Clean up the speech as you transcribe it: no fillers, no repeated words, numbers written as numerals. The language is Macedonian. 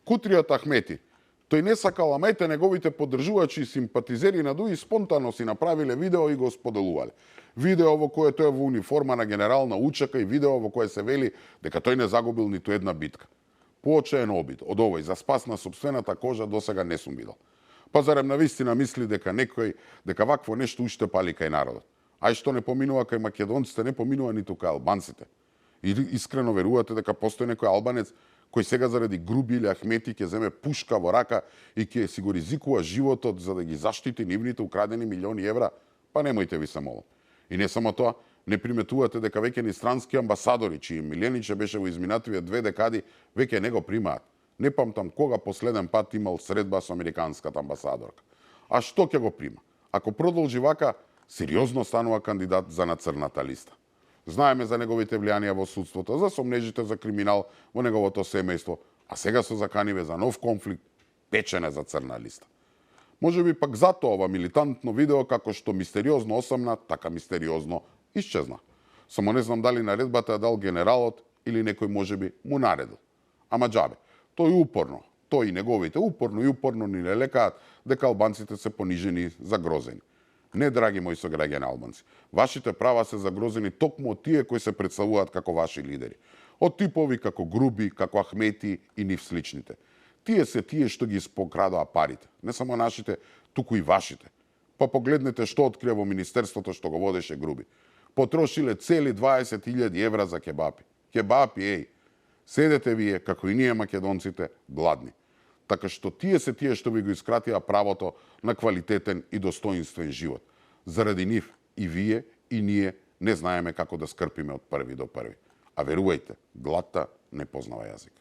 Кутријат Ахмети. Тој не сакал, ама ете неговите поддржувачи и симпатизери на ДУИ спонтано си направиле видео и го споделувале. Видео во кое тој во униформа на генерал на учака и видео во кое се вели дека тој не загубил ниту една битка. Поочаен обид од овој за спас на сопствената кожа досега не сум видел. Па зарем навистина мисли дека вакво нешто уште пали кај народот? Ај што не поминува кај македонците, не поминува ниту кај албанците. И искрено верувате дека постои некој албанец кој сега заради Груби или Ахмети ќе земе пушка во рака и ќе си го ризикува животот за да ги заштити нивните украдени милиони евра? Па немојте, ви се молам. И не само тоа, не приметувате дека веќе ни странски амбасадори, чии милениче беше во изминативите 2 декади, веќе не го примаат. Не памтам кога последен пат имал средба со американската амбасадорка. А што ќе го прима? Ако продолжи вака, сериозно станува кандидат за на црната листа. Знаеме за неговите влијанија во судството, за сомнежите за криминал во неговото семејство, а сега се заканиве за нов конфликт, печене за црна листа. Може би пак затоа ова милитантно видео, како што мистериозно осамна, така мистериозно исчезна. Само не знам дали наредбата ја дал генералот или некој можеби му наредил. Ама џабе, тој и неговите упорно ни не лекаат дека албанците се понижени, загрозени. Не, драги мои сограѓани албанци, вашите права се загрозени токму од тие кои се представуваат како ваши лидери. Од типови како Груби, како Ахмети и нив сличните. Тие се тие што ги спокрадоа парите. Не само нашите, туку и вашите. Па погледнете што открија во министерството што го водеше Груби. Потрошиле цели 20.000 евра за кебапи. Кебапи, еј. Седете вие, како и ние македонците, гладни. Така што тие се тие што ви го искратија правото на квалитетен и достоинствен живот. Заради нив и вие и ние не знаеме како да скрпиме од први до први. А верувајте, гладта не познава јазик.